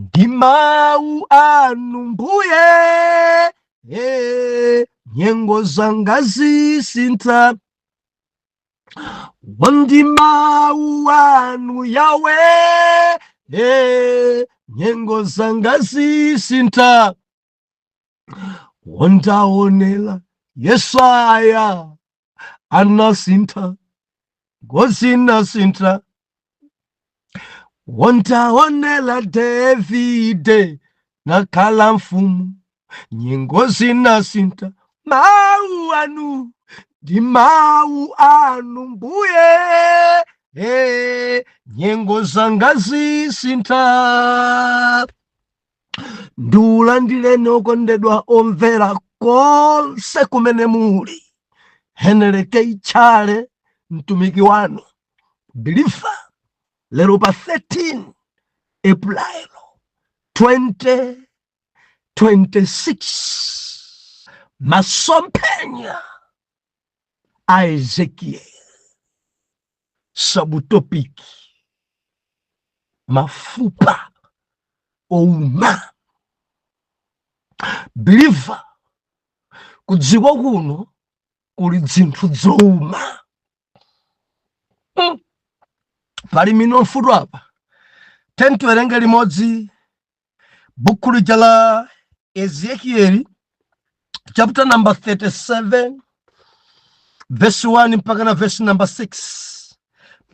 Ndi mawu anu Mbuye, nyengo zanga zisintha. Ndi mawu anu Yawe, nyengo zanga zisintha. Wondaonela Yesaya anasintha, ngozinasintha. Wondaonela Davide nakhala mfumu, nyengo zinasintha. Mawu anu, ndi mawu anu Mbuye, nyengo zanga zisintha. Ndiulandireni okondedwa omvera konse kumene muli. Henry K Chale, mtumiki wanu believer, lero pa 13 April 2026, masomphenya a Ezekiel, subtopic mafupa ouma. Believer, kudziko kuno kuli zinthu zouma. Pali minofu apa. Tiwerenge limodzi buku lija la Ezekieli, chapter number 37, verse 1 mpaka na verse number 6.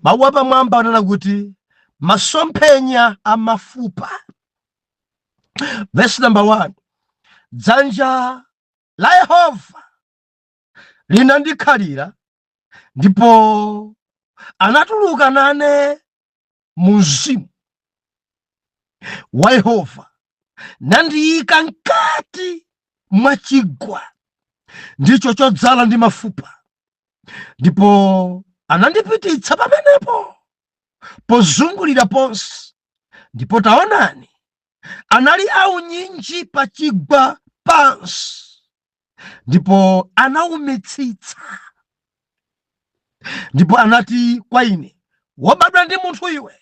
Mawu apamwamba anena kuti masomphenya a mafupa. Verse number 1: Dzanja la Yehova linandikhalira, ndipo anatuluka nane mu mzimu wa Yehova, nandiyika mkati mwa chigwa, ndicho chodzala ndi mafupa, ndipo anandipititsa pamenepo pozungulira ponse, ndipo taonani, anali aunyinji pa chigwa pansi, ndipo anawumitsitsa. Ndipo anati kwa ine, "Wobadwa ndi munthu iwe,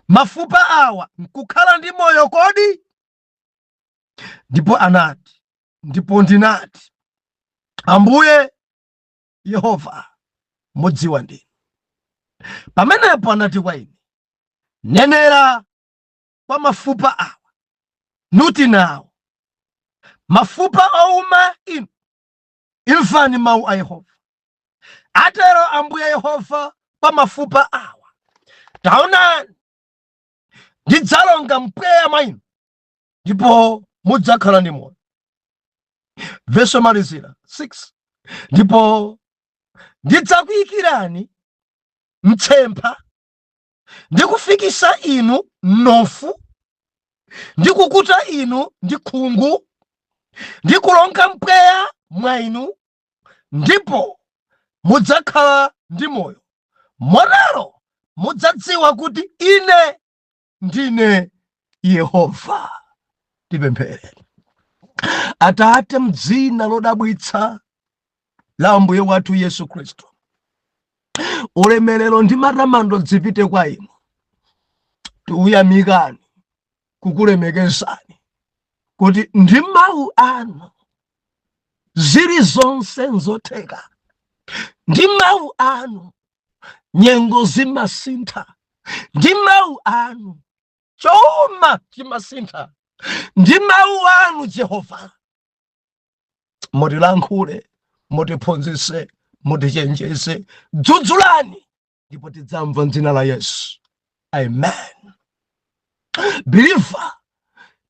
mafupa awa nkukhala ndi moyo kodi?" Ndipo ndinati, "Ambuye Yehova, mudziwa ndinu." Pamenepo anati kwa ine, "Nenera kwa mafupa awa, nuti nawo, 'Mafupa ouma inu, imvani mawu a Yehova. Atero Ambuye Yehova pa mafupa awa: Taonani, ndidzalonga mpweya mwa inu, ndipo mudzakhala ndi moyo.'" Vesi yomalizira 6: "Ndipo ndidzakuyikirani mtsempha, ndi kufikisa inu mnofu, ndi kukuta inu ndi khungu, ndi kulonga mpweya mwa inu, ndipo mudzakhala ndi moyo. Motero mudzadziwa kuti ine ndine Yehova." Tipemphere. Atate, mdzina lodabwitsa la Ambuye wathu Yesu Khristu, ulemerero ndi matamando zipite kwa inu. Tikuyamikani, kukulemekezani kuti ndi mawu anu zilizonse nzotheka, ndi mawu anu nyengo zimasintha, ndi mawu anu choma chimasintha, ndi mawu anu Jehova. Mutilankhule, mutiphunzitse, mutichenjeze, dzudzulani, ndipo tidzamva m'dzina la Yesu, amen. Believer,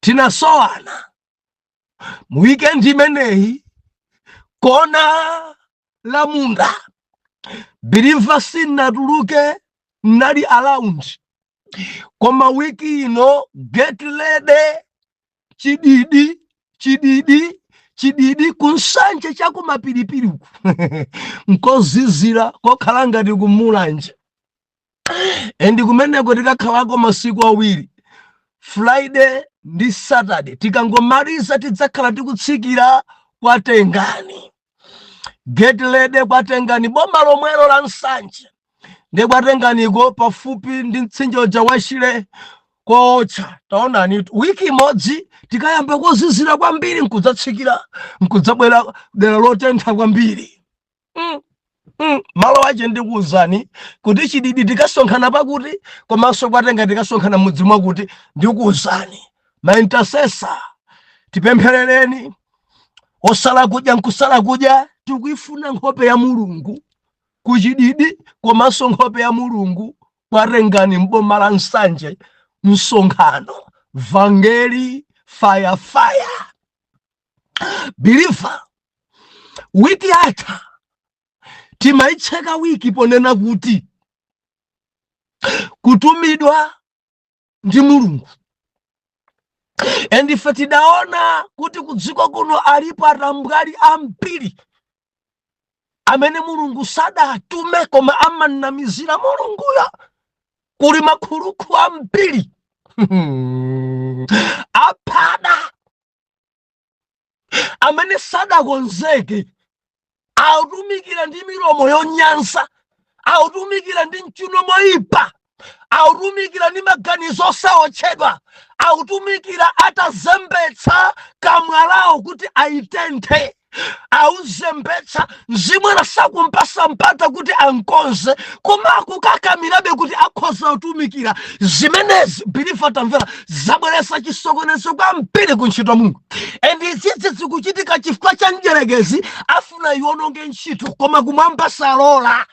tinasowana mu weekend imeneyi kona la munda. Believer, sinatuluke, nali around, koma wiki ino get ready, chididi chididi chididi kuNsanje chakumapilipili uku, nkozizira kokhala ngati kuMulanje, and kumeneko tikakhalako masiku 2, Friday ndi Saturday. Tikangomaliza tidzakhala tikutsikira kwa Tengani. Get ready kwa Tengani, boma lomwelo la Nsanje, ndi kwa Tenganiko pafupi ndi mtsinje uja wa Shire. Kootcha. Taonani, wiki imodzi tikayamba kozizira kwambiri, nkudzatsikira, nkudzabwera dera lotentha kwambiri. Malo ache ndikuwuzani kuti Chididi tikasonkhana pakuti, komanso kwatenga tikasonkhana mudzi mwakuti. Ndikuwuzani, ma intercessor, tipempherereni. Osala kudya nkusala kudya, tikuifuna nkhope ya Mulungu kuChididi, komanso nkhope ya Mulungu kwatengani mboma la Nsanje. Msonkhano vangeli fire fire. Believer, wiki yatha timayitseka wiki ponena kuti kutumidwa ndi Mulungu, and ife tidaona kuti kudziko kuno alipo atambwali ambiri amene Mulungu sadatume, koma amanamizira Mulunguyo. Kuli makhulukhu ambiri aphada amene sadakonzeke, autumikira ndi milomo yonyansa, autumikira ndi mchuno moyipa, autumikira ndi maganizo osaotchedwa, autumikira atazembetsa kamwa lawo kuti aitenthe, auzembetsa. Mzimu sakumpasa mpata kuti ankonze, koma akukakamirabe kuti akhoza kutumikira. Zimenezi, believer, tamvera, zabweretsa chisokonezo kwambiri ku ntchito ya Mulungu, and izizi zikuchitika chifukwa cha mdyerekezi afuna iwononge ntchito, koma kumwamba salola.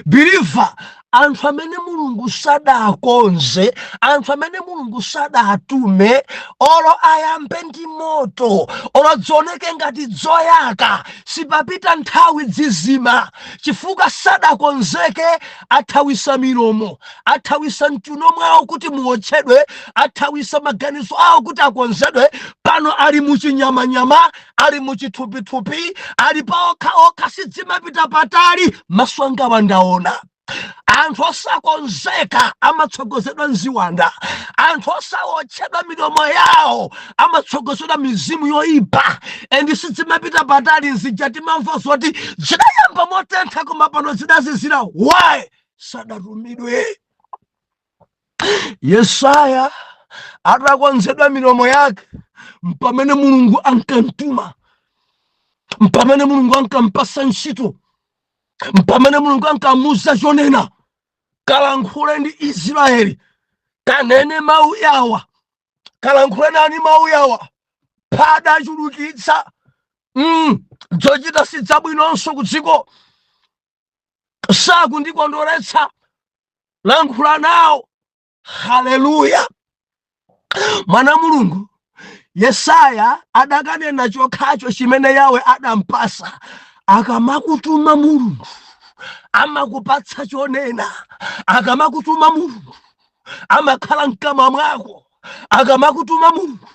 Believer, anthu amene Mulungu sadakonze, anthu amene Mulungu sadatume, olo ayambe ndi moto, olo dzioneke ngati dzoyaka, sipapita nthawi dzizima, chifukwa sadakonzeke. Athawisa milomo, athawisa mchuno mwawo kuti muotchedwe, athawisa maganizo awo kuti akonzedwe. Pano ali muchinyamanyama, ali muchithupithupi, ali pa okhaokha, sidzimapita patali. Maso angawa ndaona anthu osakonzeka amatsogozedwa mziwanda, anthu osawotchedwa milomo yawo amatsogozedwa mizimu yoyipa, and sidzimapita patali. Nzija timamva zoti zidayamba motentha, koma pano zidazizira. Why? Sadatumidwe. Yesaya atakonzedwa milomo yake, mpamene Mulungu ankamtuma, mpamene Mulungu ankampasa ntchito, mpamene Mulungu ankamuza chonena: "Kalankhule ndi Israeli, kanene mawu yawa, kalankhule nani mawu yawa. Phada achulukitsa, zochita sidzabwinonso ku dziko, sakundikondweretsa, lankhula nawo." Haleluya! Mwana Mulungu Yesaya adakanena chokhacho chimene Yawe adampasa. Akamakutuma Mulungu, amakupatsa chonena. Akamakutuma Mulungu, amakhala mkamwa mwako. Akamakutuma Mulungu,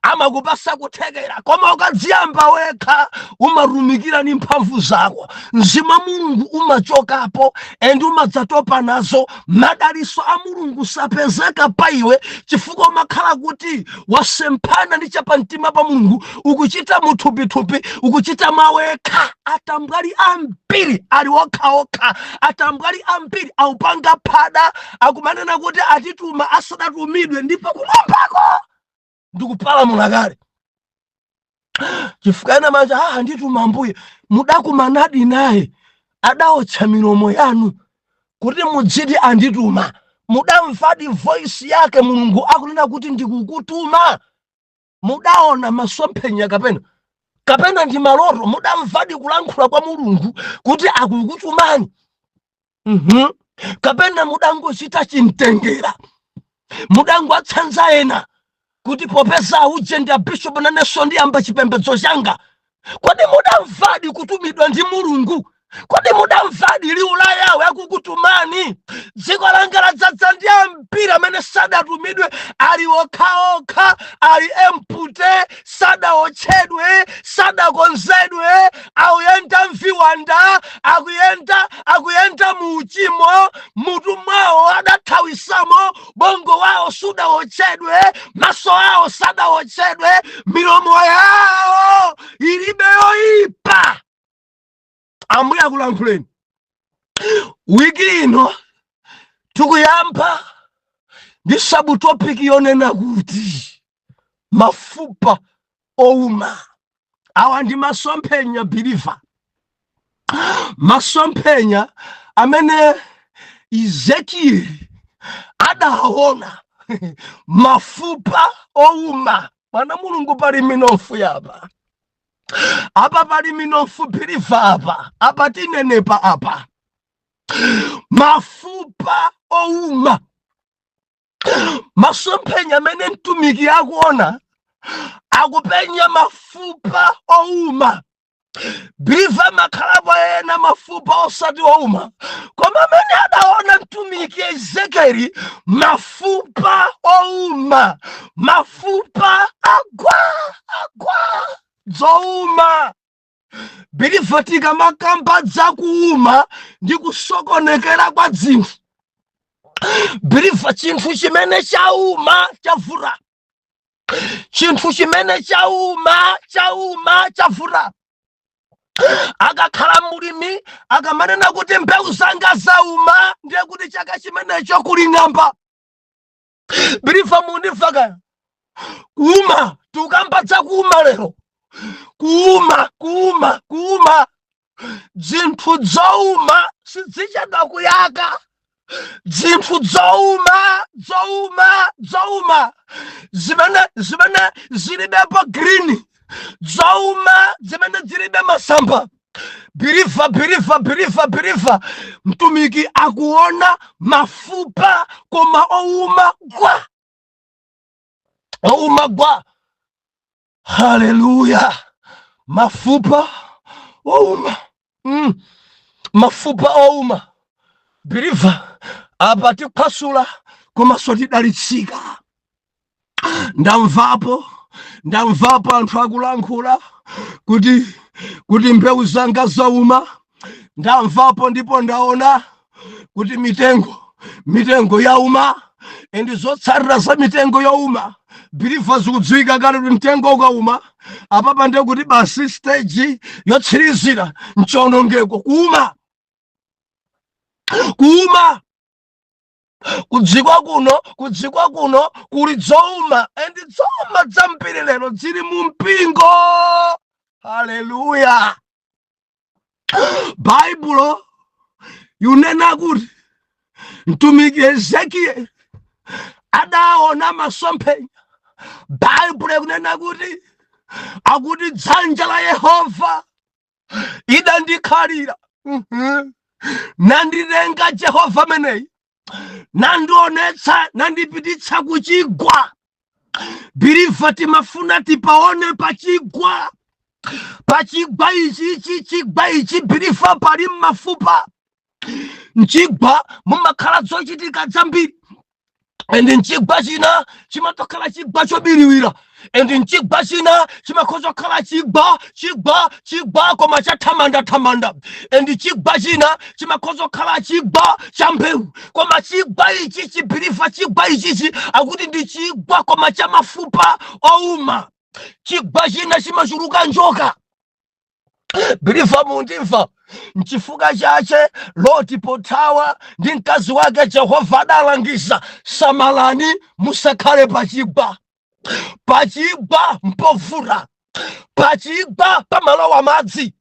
amakupasa kuthekera. Koma ukadziyamba wekha, umatumikira ni mphamvu zako, mzimu wa Mulungu umachokapo and umadzatopa nazo. Madaliso a Mulungu sapezeka pa iwe, chifukwa umakhala kuti wasemphana ndi chapamtima pa Mulungu. Ukuchita muthupithupi, ukuchita mawekha. Atambwali ambiri ali okhaokha, atambwali ambiri aupanga phada, akumanena kuti atituma asadatumidwe, ndipo kumwambako ndikupalamula kale, chifukwa ena manja, "Ah, ndituma Ambuye." Mudakumanadi naye? Adaotcha milomo yanu kuti mudziti andituma? Mudamvadi voice yake Mulungu akunena kuti ndikukutuma? Mudaona masomphenya kapena ndi maloto? Mudamvadi kulankhula kwa Mulungu kuti akukutumani? Kapena mudangochita chimtengera, mudangowatsanza ena kuti popeza auje ndi abishopu, nanenso ndiyamba chipembedzo changa? Kodi mudamvadi kutumidwa ndi Mulungu? Kodi mudamvadi liwu la Yawe akukutumani? Dziko langa ladzadza ndi ambiri amene sadatumidwe, ali okhaokha, ali empty, sadaotchedwe, sadakonzedwe, akuyenda mviwanda, akuyenda mu uchimo. Mutu mwawo adathawisamo, bongo wawo sudaotchedwe, maso awo sadaotchedwe, milomo yawo ilibe yoyipa. Ambuye akulankhuleni. Wiki ino tikuyamba Ndi subtopic yonena kuti mafupa ouma. Awa ndi masomphenya, believer, masomphenya amene Ezekieli adaona, mafupa ouma. Mwana Mulungu, pali minofu yapa, apa pali minofu, believer, apa, apa tinenepa apa, mafupa ouma. Masomphenya amene mtumiki akuona, akupenya mafupa ouma. Believer, makhalapo ena mafupa osati ouma, koma amene adaona mtumiki Ezekieli, mafupa ouma, mafupa agwa agwa, zouma. Believer, tikamakamba dzakuuma ndi kusokonekera kwa dzinthu, believer, chinthu chimene chauma chavura, chinthu chimene chauma chauma chavura. Akakhala mulimi, akamanena kuti mbewu zanga zauma, ndiye kuti chaka chimenecho kuli ng'amba. Believer, mundimva kaya? Kuuma, tikukamba dzakuuma lero. Kuuma, kuuma, kuuma. Dzinthu dzouma sidzichedwa kuyaka. Dzinthu dzouma, dzouma, dzouma, zimene zilibepo green, dzouma, zimene zilibe masamba. Believer, believer, believer, believer, mtumiki akuona mafupa koma ouma gwa, ouma gwa. Haleluya! Mafupa ouma. Mafupa ouma. Believer, apa tikhwasula komanso tidalitsika. Ndamvapo, ndamvapo anthu akulankhula kuti mbewu zanga zauma. Ndamvapo ndipo ndaona kuti mitengo yauma, and zotsatira za mitengo youma, believer, zikudziwika kale kuti mtengo ukauma apapa ndiye kuti basi, stage yotsirizira mchonongeko, kuuma, kuuma. Kudziko kuno, kudziko kuno kuli dzouma, and dzouma dzambiri lero zili mu mpingo. Haleluya! Baibulo yunena kuti mtumiki Ezekieli adaona masomphenya. Baibulo ikunena kuti, akuti dzanja la Yehova idandikhalira. Nanditenga Jehova meneyi, nandionetsa, nandipititsa kuchigwa. Believer, timafuna tipaone pachigwa. Pachigwa ichi, ichi chigwa ichi, believer, pali mafupa. Mchigwa mumakhala zochitika zambiri, and mchigwa china chimatokhala chigwa chobiriwira, and mchigwa china chimakhoza kukhala chigwa, chigwa, chigwa koma chathamandathamanda, and chigwa china chimakhoza kukhala chigwa cha mbewu. Koma chigwa ichi chi, believer, chigwa ichichi akuti ndi chigwa koma cha mafupa ouma. Chigwa china chimachuluka njoka. Believer, mundimva? Nchifukwa chache Loti pothawa ndi mkazi wake, Jehova adalangiza, samalani, musakhale pachigwa. Pachigwa mpovula, pachigwa pamalowa madzi,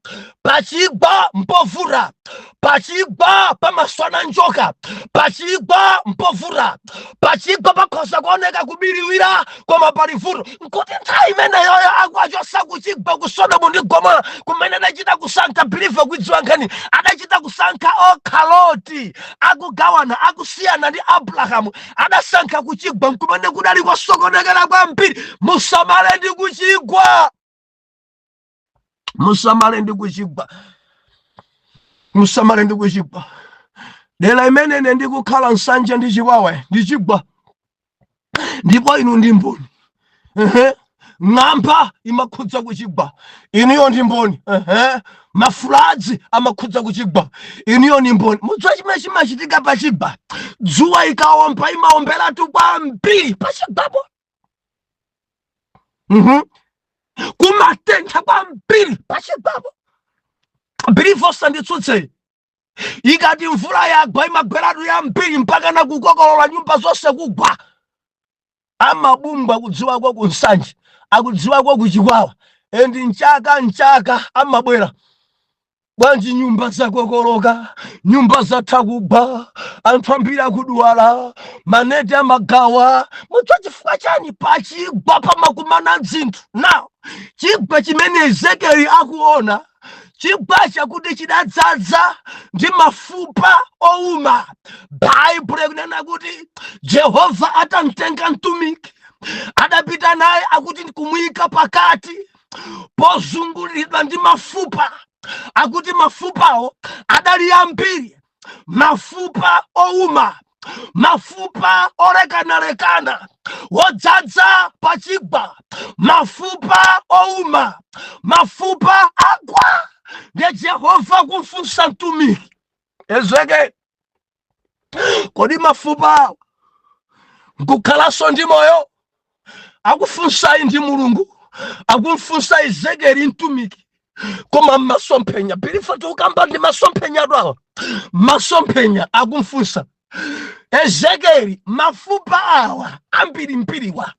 pachigwa mpovula, pachigwa pamaswana njoka, pachigwa mpovula, pachigwa pakhoza kuoneka kubiriwira koma pali vuto. Nkuti nthawi imeneyoyo akwachosa kuchigwa ku Sodomu ndi Gomora, kumene adachita kusankha. Believer, kuidziwa nkhani, adachita kusankha okha. Loti akugawana, akusiyana ndi Abrahamu, adasankha kuchigwa nkumene kudali kosokonekera kwambiri. Musamale ndi kuchigwa, musamale ndi kuchigwa, musamale ndi kuchigwa. Dera imene ine ndikukhala, Nsanje ndi Chikwawa, ndi chigwa, ndipo inu ndi mboni. Ehe. Ng'amba imakhudza kuchigwa, inuyo ndi mboni. Ehe. Ma floods amakhudza kuchigwa, inuyo ndi mboni. Mudziwa chimene chimachitika pachigwa? Dzuwa ikaomba, imaomberatu kwambiri pachigwapo. Kumatentha kwambiri pachigwapo. Believer, usanditsutse. Ikati mvula yagwa, imagweratu yambiri mpaka na kukokolola nyumba zonse kugwa. Amabungwe akudziwako ku Nsanje, akudziwako ku Chikwawa, and mchaka mchaka amabwera. Bwanji nyumba zakokoloka, nyumba zatha kugwa, anthu ambiri akudwala, maneti amagawa. Mudziwa chifukwa chani? Pachigwa pamakumana zinthu. Now chigwa chimene Ezekieli akuona, chigwa chakuti chidadzaza ndi mafupa ouma. Baibulo ikunena kuti Jehova atamtenga mtumiki, adapita naye, akuti kumuyika pakati pozunguliridwa ndi mafupa. Akuti mafupawo adali ambiri, mafupa ouma, mafupa olekanalekana, wodzadza pachigwa, mafupa ouma, mafupa agwa. Ndiye Jehova kumfunsa mtumiki Ezekieli, "Kodi mafupa awa nkukhalanso ndi moyo?" Akufunsayi ndi Mulungu, akumfunsa Ezekieli mtumiki, koma mmasomphenya. Believer, tikukamba ndi masomphenya awa, masomphenya. Akumfunsa Ezekieli, "Mafupa awa ambirimbiriwa,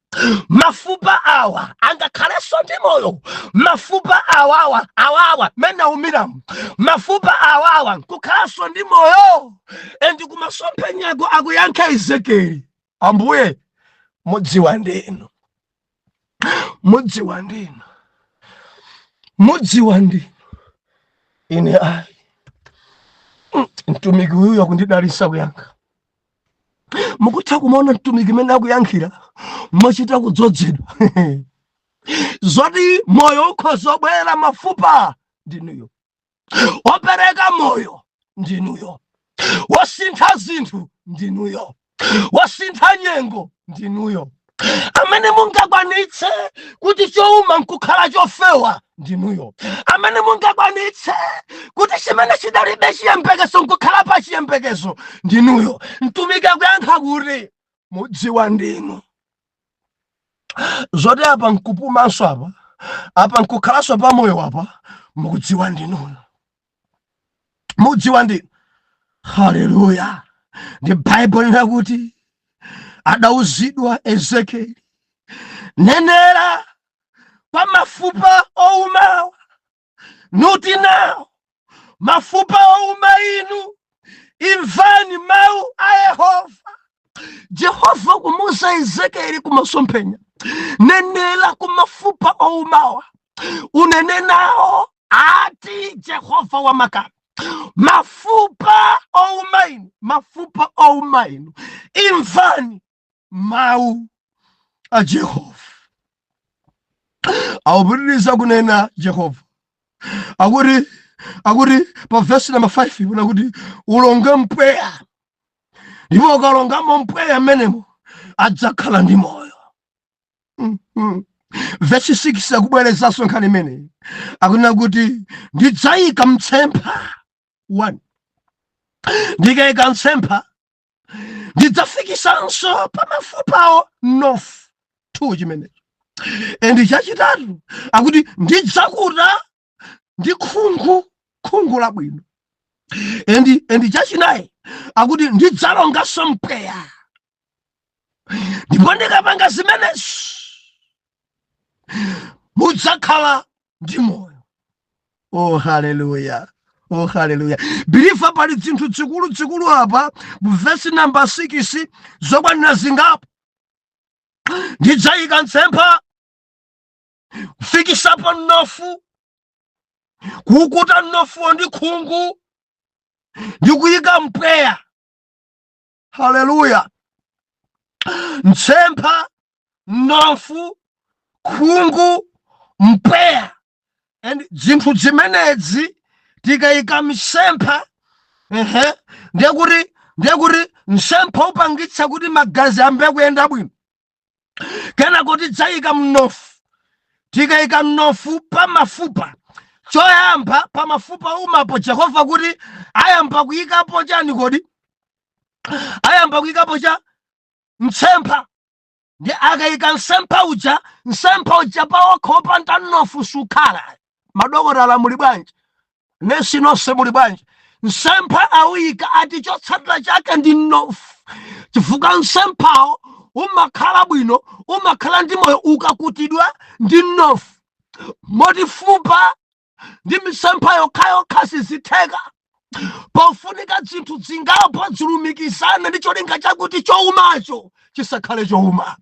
mafupa awa angakhalenso ndi moyo? Mafupa awawa, awawa mene aumiramo, mafupa awawa nkukhalanso ndi moyo?" And kumasomphenyako akuyankha Ezekieli, "Ambuye, mudziwa ndinu, mudziwa ndinu, mudziwa ndinu, ine ayi." Mtumiki uyu akundidalisa kuyankha. Mukutha kumaona mtumiki mene akuyankhira, mochita kudzozedwa, zoti moyo ukhoza obwera mafupa ndinuyo, opereka moyo ndinuyo, wasintha zinthu ndinuyo, wasintha nyengo ndinuyo, amene mungakwanitse kuti chouma nkukhala chofewa ndinuyo, amene mungakwanitse kuti chimene chidalibe chiyembekezo nkukhala pa chiyembekezo ndinuyo. Mtumiki akuyankha kuti, "Mudziwa ndinu." Zoti apa nkupumanso, apa apa nkukhalanso pamoyo apa, mukudziwa ndinuyo, mudziwa ndinu. Haleluya! Ndi Baibulo linakuti adauzidwa Ezekieli, "Nenera pa mafupa oumawa, nuti nawo, mafupa ouma inu, imvani mawu a Yehova." Jehova kumuuza Ezekieli kumasomphenya, "Nenera ku mafupa oumawa, unene nawo, ati Jehova wamakamu, mafupa ouma inu, mafupa ouma inu, imvani mawu a Jehova." Awupitiriza kunena Jehova, akuti pa vesi namba 5 kuna kuti, "Ulonge mpweya, ndipo ukalongamo mpweya mmenemo adzakhala ndi moyo." Vesi 6 akubwerezanso nkhani imeneyi, akunena kuti, "Ndidzayika mtsempha 1, ndikayika mtsempha ndidzafikisanso pa mafupawo mnofu 2 chimenecho. And chachitatu akuti, ndidzakuta ndi khungu, khungu labwino. And chachinayi akuti, ndidzalonganso mpweya, ndipo ndikapanga zimenezi mudzakhala ndi moyo." Oh haleluya, oh haleluya! Believer, pali zinthu zikuluzikulu apa mu vesi namba 6 zokwanira zingapo. Ndidzayika mtsempha, kufikisapo mnofu, kukuta mnofuwo ndi khungu, ndi kuyika mpweya. Haleluya! Mtsempha, mnofu, khungu, mpweya. And zinthu zimenezi tikayika msempha, ehe, ndiye kuti msempha upangitsa kuti magazi ambe kuyenda bwino. Kenako tidzayika mnofu. Tikayika mnofu pa mafupa, choyamba pa mafupa umapo, Jehova kuti ayamba kuyikapo chani kodi? Ayamba kuyikapo cha mtsempha. Ndi akayika msempha uja, msempha uja pawokha opanda mnofu sukhala. Madokotala muli bwanji? Nesi nonse muli bwanji? Msempha awuyika, ati chotsatira chake ndi mnofu, chifukwa msemphawo Umakhala bwino, umakhala ndi moyo ukakutidwa ndi mnofu, moti fupa ndi misempha yokhayokha sizitheka. Pofunika zinthu zingapo zilumikizane ndi cholinga chakuti choumacho chisakhale chouma.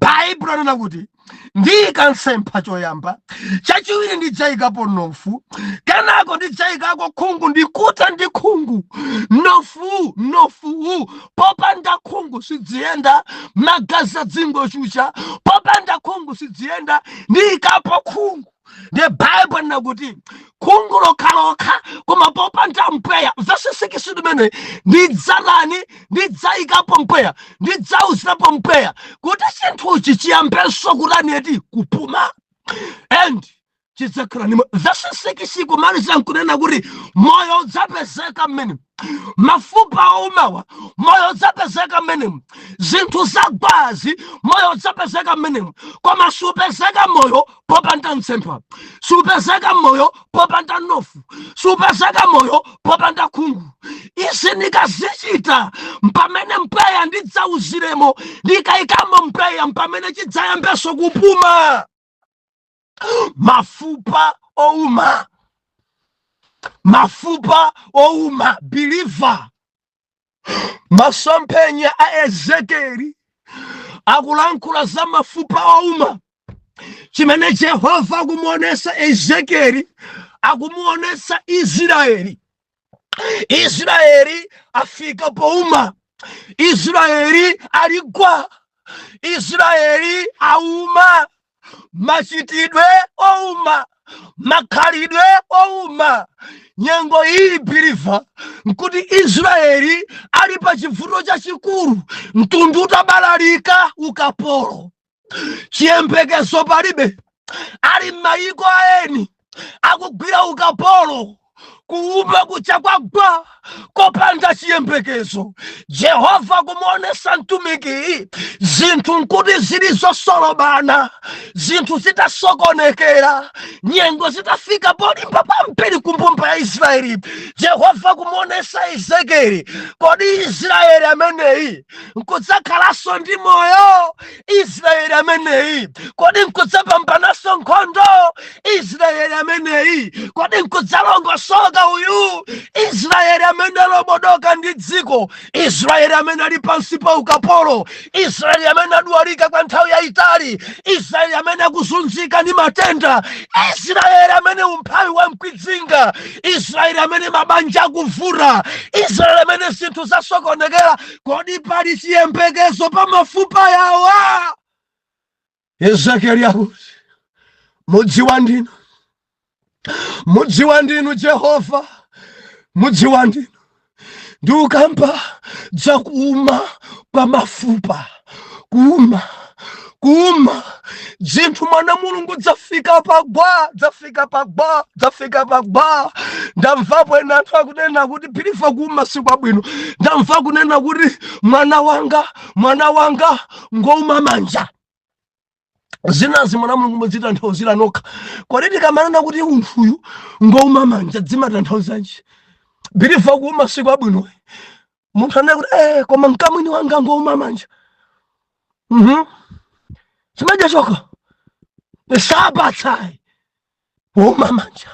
Baibulo anena kuti ndiyika mtsempha choyamba, chachiwiri ndidzayikapo mnofu, kenako ndidzayikako khungu, ndikuta ndi khungu. Mnofu, mnofu popanda khungu sidziyenda, magazi adzingochucha. Popanda khungu sidziyenda, ndiyikapo khungu. Ndiye Baibulo anena kuti khungu lokhalokha koma popanda mpweya. Vesi 6 limene ndidzatani? Ndidzayikapo mpweya, ndidzauzirapo mpweya kuti chinthuchi chiyambenso kutani eti? Kupuma, and chidzakhala ndi moyo. Vesi 6 kumaliza nkunena kuti moyo udzapezeka mmene mafupa oumawa, moyo udzapezeka mmenemu, zinthu zagwazi, moyo udzapezeka mmenemu. Koma supezeka moyo popanda mtsempha, supezeka moyo popanda mnofu, supezeka moyo popanda khungu. Izi ndikazichita, mpamene mpweya ndidzauziremo, ndikayikamo mpweya, mpamene chidzayambenso kupuma. Mafupa ouma, mafupa ouma. Believer, masomphenya a Ezekieli akulankhula za mafupa ouma. Chimene Jehova akumuonesa Ezekieli, akumuonesa Israeli. Israeli afika pouma, Israeli aligwa, Israeli auma, machitidwe ouma, makhalidwe ouma. Nyengo iyi, believer, nkuti Israeli ali pa chivuto chachikulu, mtundu utabalalika, ukapolo, chiyembekezo palibe, ali m'mayiko aeni, akugwira ukapolo, kuuma kucha kwagwa, kopanda chiyembekezo. Jehova kumuonesa mtumiki zinthu nkuti zili zosolobana, zinthu zitasokonekera, nyengo zitafika polimba kwambiri kumbumba ya Israeli. Jehova kumuonesa Ezekieli, kodi Israeli ameneyi nkudzakhalanso ndi moyo? Israeli ameneyi kodi nkudzapambananso nkhondo? Israeli ameneyi kodi nkudzalongosoka uyu? Israeli amene alobodoka ndi dziko, Israeli amene ali pansi pa ukapolo, Israeli amene adwalika kwa nthawi yayitali, Israeli amene akuzunzika ndi matenda, Israeli amene umphawi wamkwidzinga, Israeli amene mabanja akuvuta, Israeli amene zinthu zasokonekera, kodi pali chiyembekezo pa mafupa yawa? Ezekieli akuti, mudziwa ndinu, mudziwa ndinu Jehova, mudziwa ndinu. Ndiukamba dzakuuma kwa mafupa, kuuma, kuuma zinthu. Mwana Mulungu, dzafika pagwa, dzafika pagwa, dzafika pagwa. Ndamvapo ena anthu akunena kuti, believer, kuuma sikwabwino. Ndamva kunena kuti mwana wanga, mwana wanga ngouma manja. Zinazi, mwana Mulungu, mudzitanthauzira nokha. Kodi tikamanena kuti munthuyu ngouma manja, dzimatanthauzanji? Believer, kuuma sikwabwino. Munthu anene kuti, koma mkamwini wanga ngouma manja, chimadya chokha sapatsayi, kuuma manja.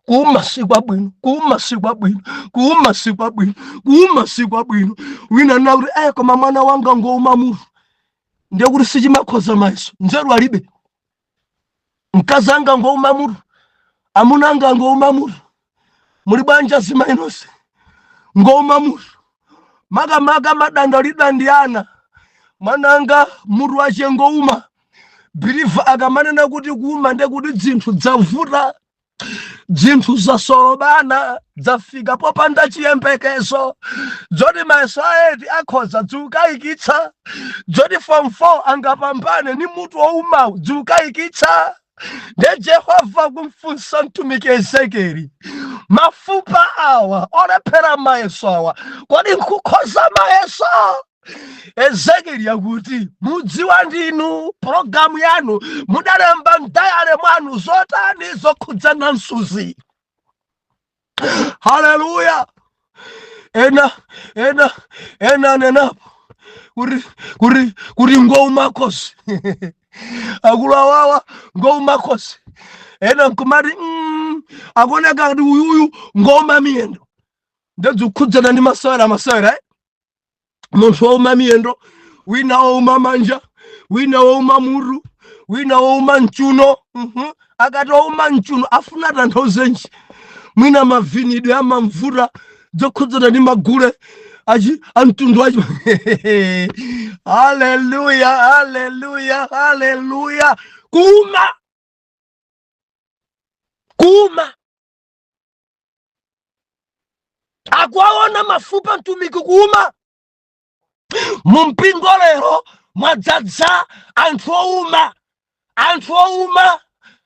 Kuuma sikwabwino, kuuma sikwabwino, kuuma sikwabwino, kuuma sikwabwino. Wina anena kuti, koma mwana wanga ngouma mutu, ndiye kuti sichimakhoza mayeso, nzeru alibe. Mkazi anga ngouma mutu, amuna anga ngouma mutu. Muli bwanja zimayi nonse? Ngouma mutu. Makamaka madandalidwa ndi ana, mwananga mutu wache ngouma. Believer, akamanena kuti kuuma, ndiye kuti zinthu dzavuta, zinthu zasolobana, dzafika popanda chiyembekezo, dzoti mayeso aeti akhoza dziukayikitsa, dzoti form 4 angapambane ni mutu woumawu dziukayikitsa. Nde Jehova kumfunsa mtumiki Ezekieli, mafupa awa olephera mayeso awa, kodi nkukhoza mayeso? Ezekieli yakuti, mudziwa ndinu, pologalamu yanu mudalemba m'diary mwanu zotani zokhudzana msuzi? Haleluya! Ena ena ena anenapo. Kuti kuti kuti ngouma khosi, akulu awawa ngouma khosi. Ena nkumati, akuoneka kuti uyuyu ngouma miyendo." Ndedzikhudzana ndi masewera, masewera, eh? Munthu wouma miyendo, wina wouma manja, wina wouma mutu, wina wouma mchuno. Akati wouma mchuno afuna tanthauzenji? Mwina mavinidwe amamvuta, zokhudzana ndi magule achi amtundu achi. Haleluya, haleluya, haleluya! Kuma kuma akuwaona mafupa mtumiki kuuma. Mumpingo lero mwadzadza anthu ouma, anthu ouma,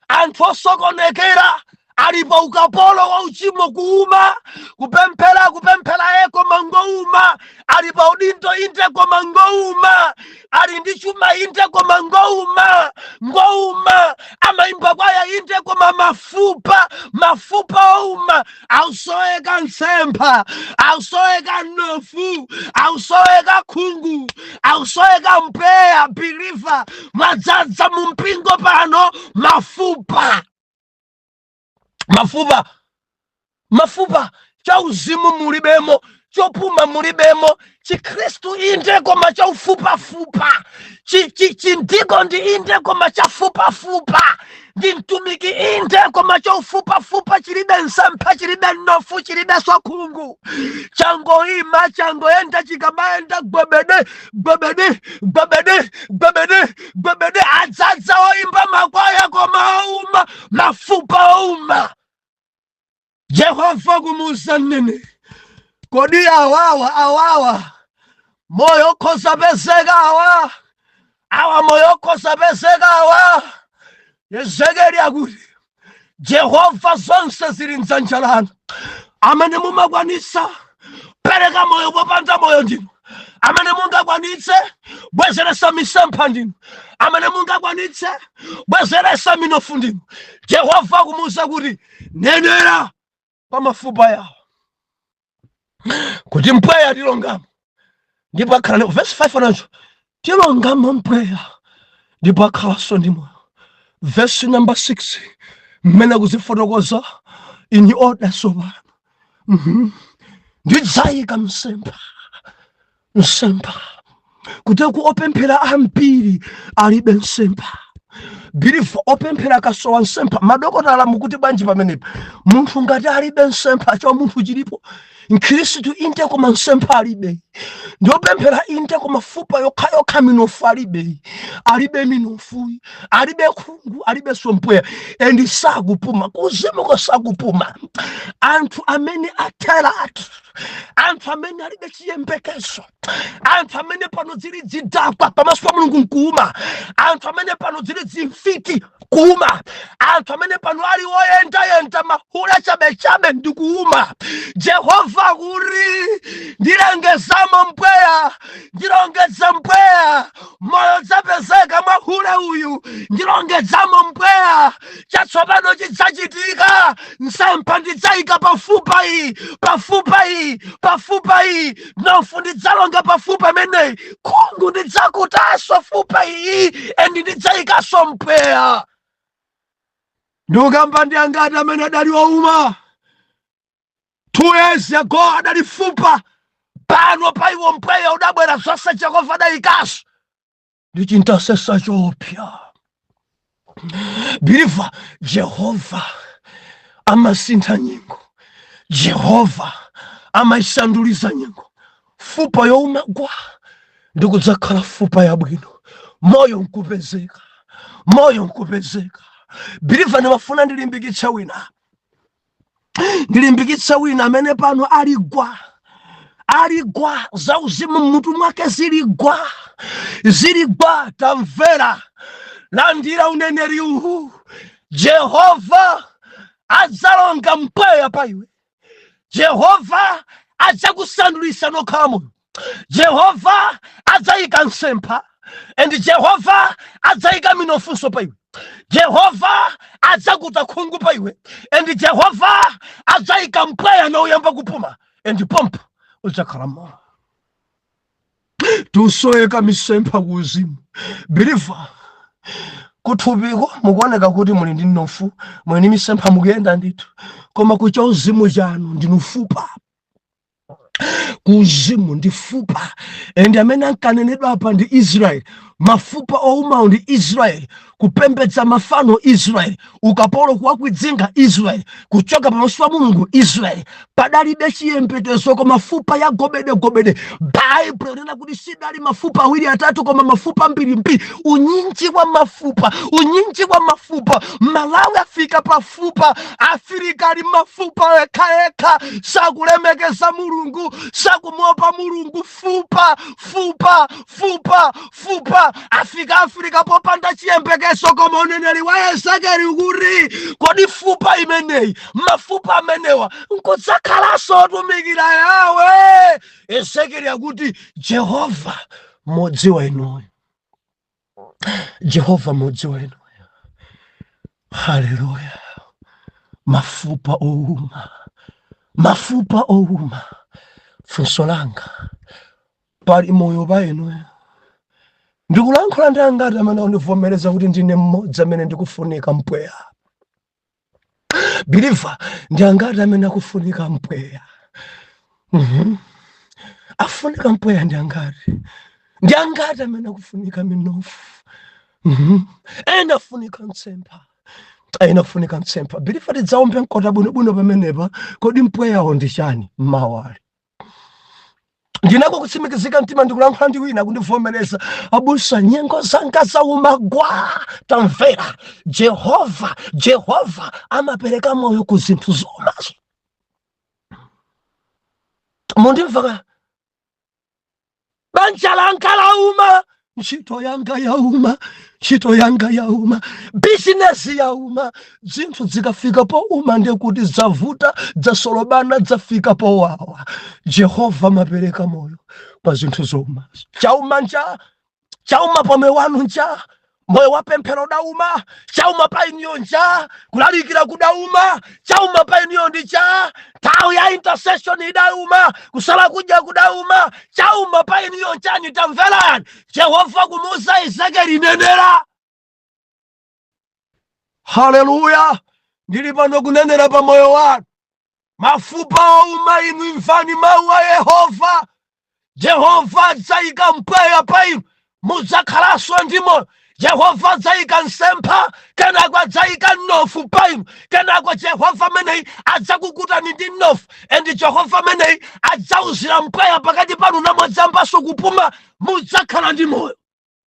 anthu osokonekera, ali pa ukapolo wa uchimo. Kuuma, kupemphera, kupemphera e, koma ngouma. Ali pa udindo inde, koma ngouma. Ali ndi chuma inde, koma ngouma, ngouma. Amayimba kwaya inde, koma mafupa, mafupa ouma, ausoweka mtsempha, ausoweka mnofu, ausoweka khungu, ausoweka mpweya. Believer, mwadzadza mu mpingo pano mafupa, mafupa, mafupa. Chauzimu mulibemo, chopuma mulibemo. Chikhristu inde, koma chaufupafupa. Chindiko ndi inde, koma chafupafupa. Ndi mtumiki inde, koma chaufupafupa, chilibe msampha, chilibe mnofu, chilibe khungu, changoima, changoyenda. Chikamayenda gwebede gwebede gwebede gwebede gwebede. Adzadza oimba makwaya koma ouma, mafupa ouma. Jehova kumuuza mneneri, "Kodi awawa, awawa moyo ukhoza pezeka? Awa, awa moyo ukhoza pezeka awa?" Yezekeli akuti, "Jehova, zonse zili mdzanja lanu. Amene mumakwanitsa pereka moyo popanda moyo ndinu. Amene mungakwanitse bwezeresa misempha ndinu. Amene mungakwanitse bwezeresa minofu ndinu." Jehova kumuuza kuti, "Nenera pa mafupa yawo kuti mpweya tilongamo ndipo akhala." Verse 5 anacho, "Tilongamo mpweya ndipo akhalanso ndi moyo." Verse number 6, mmene kuzifotokoza in order sopano. Ndidzayika msempha, msempha. Kuteku opemphera ambiri alibe msempha. Believer, opemphera akasowa msempha, madokotala mukuti bwanji pamenepa? Munthu ngati alibe msempha, cho munthu chilipo? Mkhristu inde, koma msempha alibe. Ndiopemphera inde, koma fupa yokhayokha, minofu alibe, alibe minofu, alibe khungu, alibe sompweya, and sakupuma kuzimuko, sakupuma. Anthu amene atheratu, anthu amene alibe chiyembekezo, anthu amene pano zili zidakwa pamaso pa Mulungu nkuuma, anthu amene pano zili zimfiti kuuma, anthu amene pano ali oyendayenda, mahula chabechabe ndi kuuma. Jehova kuti, "Ndilengezamo mpweya, ndilongedza mpweya, moyo dzapezeka mwa hule uyu. Ndilongedzamo mpweya, chatsopano chidzachitika. Msampha ndidzayika pafupa iyi, pafupa iyi, pafupa iyi. Mnofu ndidzalonga pafupa imeneyi. Khungu ndidzakutanso fupa iyi, and ndidzayikanso mpweya." Ndikukamba ndi angati amene adali ouma 2 years ago? Adali fupa, pano pa iwo mpweya udabwera, zonse Jehova adayikanso ndi chintasesa chopya. Believer, Jehova amasintha nyengo, Jehova amayisanduliza nyengo. Fupa youma gwa ndikudzakhala fupa yabwino, moyo nkupezeka, moyo nkupezeka. Believer, ndimafuna ndilimbikitse wina, ndilimbikitse wina amene pano ali gwa, ali gwa, zauzimu mmutu mwake zili gwa, zili gwa. Tamvera, landira uneneri uwu: Jehova adzalonga mpweya pa iwe, Jehova adzakusandulisa nokhala moyo, Jehova adzayika msempha, and Jehova adzayika minofunso pa iwe. Jehova adzakuta khungu pa iwe, and Jehova adzayika mpweya nouyamba kupuma, and pompo udzakhala moyo. Tusoweka misempha kuuzimu. Believer, kuthupiko mukuoneka kuti muli ndi mnofu, muli ndi misempha, mukuyenda ndithu, koma kuchauzimu chanu ndinu fupa. Kuuzimu ndi fupa. And amene ankanenedwa apa ndi Israeli. Mafupa oumawo ndi Israeli, kupembedza mafano Israeli, ukapolo kuwakwidzinga Israeli, kuchoka pamaso pa Mulungu Israeli. Padalibe chiyembekezo koma mafupa ya gobedegobede. Baibulo inena kuti sidali mafupa awiri, atatu, koma mafupa mbirimbiri, unyinji wa mafupa, unyinji wa mafupa. Malawi afika pafupa, Afirika ali mafupa ekhaekha, sakulemekeza Mulungu, sakumuopa Mulungu. Fupa, fupa, fupa, fupa. Afika Afirika popanda chiyembekezo. Koma uneneri wa Ezekieli ukuti, kodi fupa imeneyi, mafupa amenewa nkudzakhalanso otumikira Yawe? Ezekieli akuti, Jehova mudziwa inuyo, Jehova mudziwa inuyo. Haleluya! Mafupa ouma, mafupa ouma. Funso langa, pali moyo pa inuyo? Ndikulankhula ndi angati amene andivomereza kuti ndine mmodzi amene ndikufunika mpweya? Believer, ndi angati amene akufunika mpweya? Afunika mpweya ndi angati? Ndi angati amene akufunika minofu? Ena afunika mtsempha, ena afunika mtsempha. Believer, tidzaombe mkota bwinobwino pamenepa. Kodi mpweyawo ndi chani? Mawali ndinako kutsimikizika mtima, ndikulankhula ndi wina kundivomereza, abusa, nyengo zanga zaumagwa. Tamvera, Jehova, Jehova amapereka moyo ku zinthu zomazo. Mundimva ka? Banja langa lauma, ntchito yanga yauma, ntchito yanga yauma, bizinesi yauma. Zinthu zikafika pouma ndekuti zavuta, zasolobana, zafika powawa. Jehova amapereka moyo pa zinthu zoumazo. Chauma ncha chauma pa moyo wanu ncha moyo wa pemphero udauma. Chauma pa inuyo ncha kulalikira kudauma. Chauma pa inuyo ndi cha nthawi ya intercession idauma, kusala kudya kudauma. Chauma pa inuyo nchani? Tamverani, Jehova kumuuza Ezekieli, nenera. Haleluya! Ndili pano kunenera pa moyo wanu. Mafupa ouma inu, imvani mawu a Yehova. Jehova adzayika mpweya pa inu, mudzakhalanso ndi moyo. Jehova adzayika msempha, kenako adzayika mnofu pa inu, kenako Jehova ameneyi adzakukutani ndi mnofu, and Jehova ameneyi adzauzira mpweya pakati panu, namudzambanso kupuma, mudzakhala ndi moyo.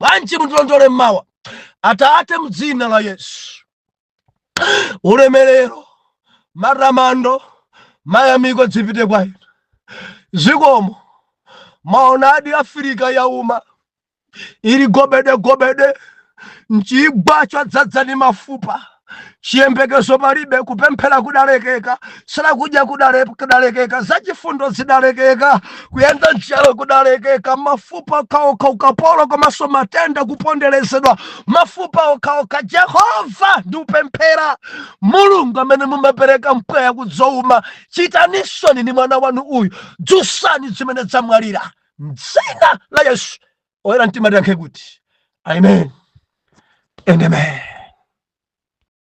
Bwanji mundilondole mmawa? Atate, mdzina la Yesu, ulemerero, matamando, mayamiko dzipite kwa inu. Zikomo. Maonadi, Afirika yauma, ili gobede gobede, mchigwa chadzadza ndi mafupa, chiyembekezo palibe, kupemphera kudalekeka, kusala kudya kudalekeka, zachifundo zidalekeka, kuyenda mchalo kudalekeka, mafupa okhaokha, ukapolo komanso matenda, kuponderezedwa, mafupa okhaokha. Jehova, ndiupemphera, Mulungu amene mumapereka mpweya kudzouma, chitanisoni ni mwana wanu uyu, dzusani zimene zamwalira mdzina la Yesu. Oyera mtima tiyankhe kuti amen and amen.